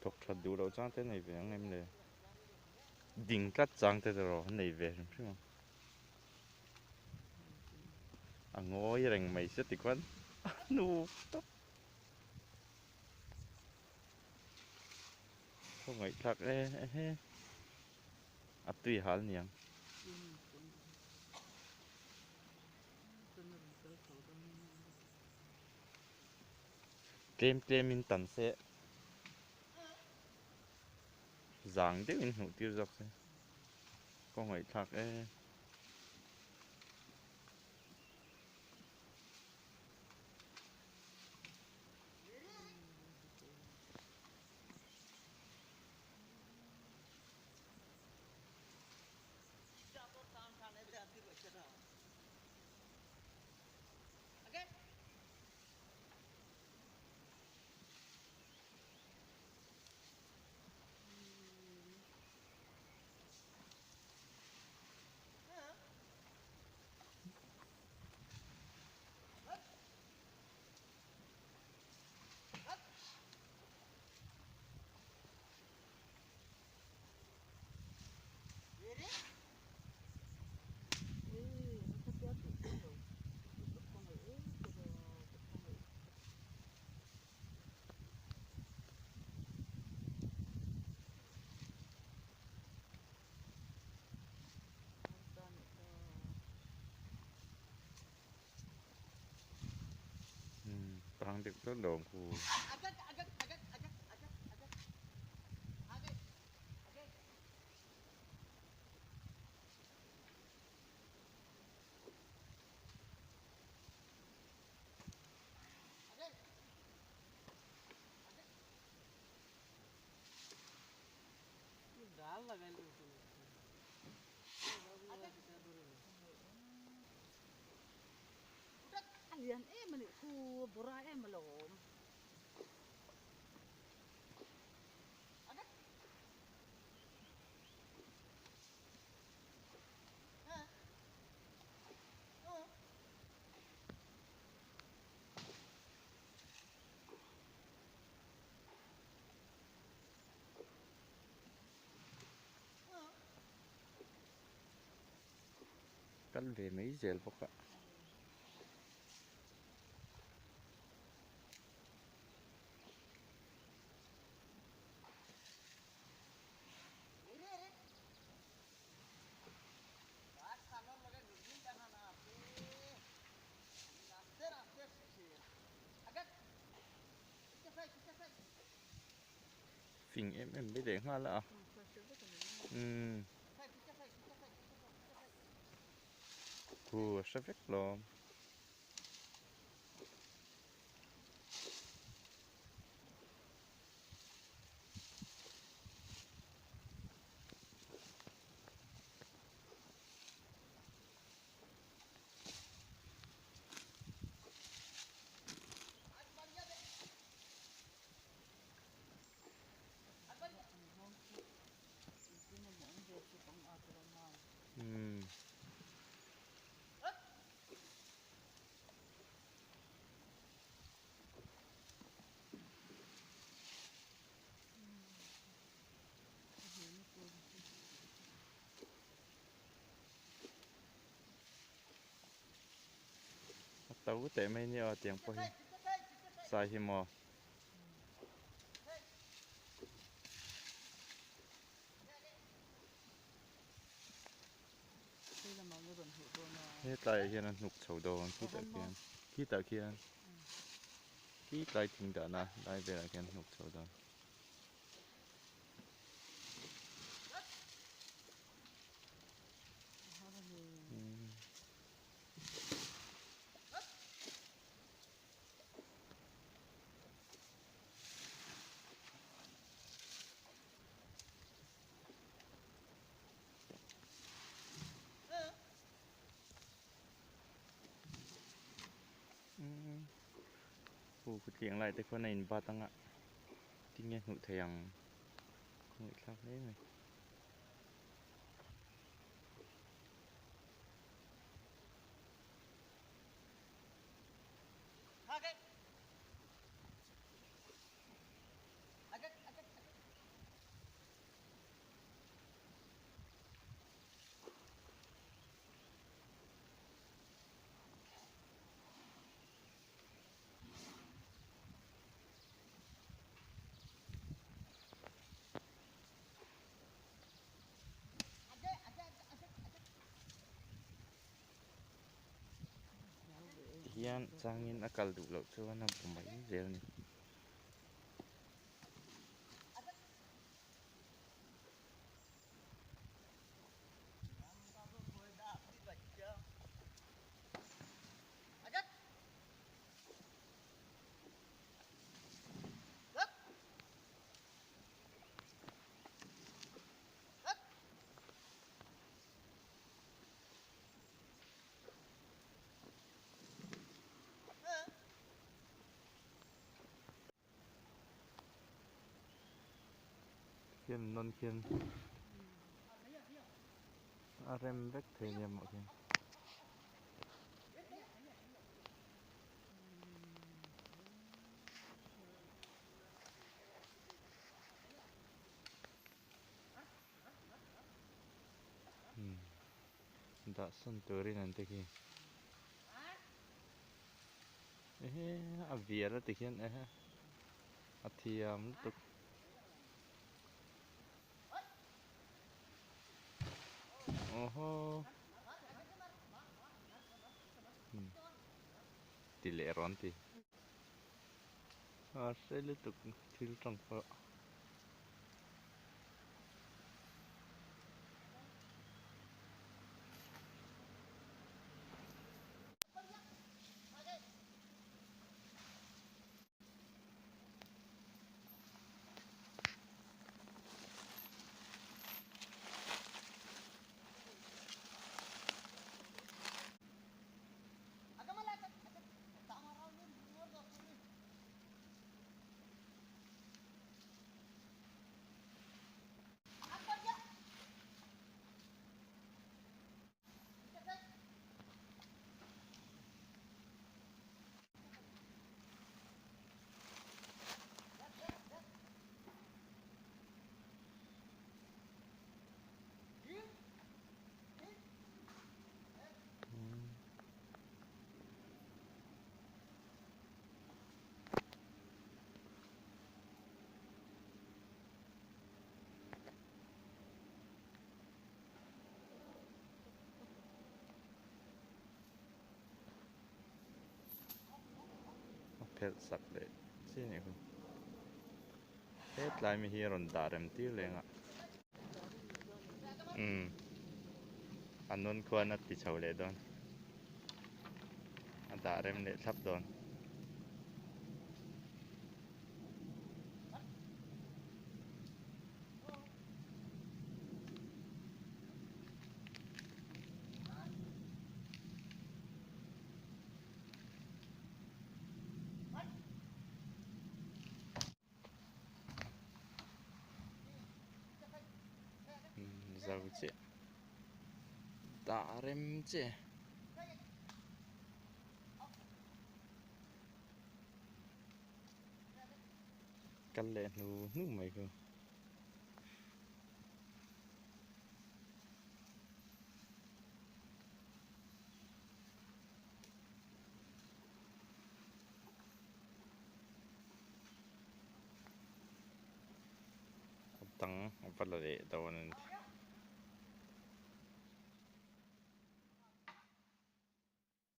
Thawk that duh loh chang te nei ve ang em le? Ding tlat chang te erawh an nei ve hrim hrim ang. A ngawi reng mai sia tikhuan a hnu tawp. Khaw ngaihthlak e ehe a tui hal niang. Tlem tlem in tan se zang deuh in hmuh tir zawk se khaw ngaihthlak e. Tang deuh tlat lo ang khu. A lian em a nih khu a bawra em a lo awm. Kal ve mai zel bawk a. Fing em em mai leh nghal a. Umm. Khu a hre vek lawm. Umm. A to teh mai nia tiang pawh hi sai hi maw. Hetlaiah hian a hnuk chho dawn khitah khian khitah khian khitlai thing dahna lai velah khian a hnuk chho dawn. Hu khutiang lai te khuan a in bat anga tinge hnuh thei ang khawngaihthlak hle mai. Tikhian changin a kal duh loh chuan a bu mai zel a ni. Khian nawn khian a rem vek thei nia maw khian. Dah sawn turin an ti khi ehe a vial a ti khian ehe a thiam lutuk. Awhaw ti leh rawn ti a hre lutuk thil tawng pawh. A phelh sak leh chi a nih kha hetlai mi hi a rawn dah rem tir leng a umm a nawn khuan a ti chho leh dawn a dah rem leh thlap dawn. Zo chiah dah rem chiah. Kal leh hnu hnu mai khu. A dang a va la leh dawn a ni.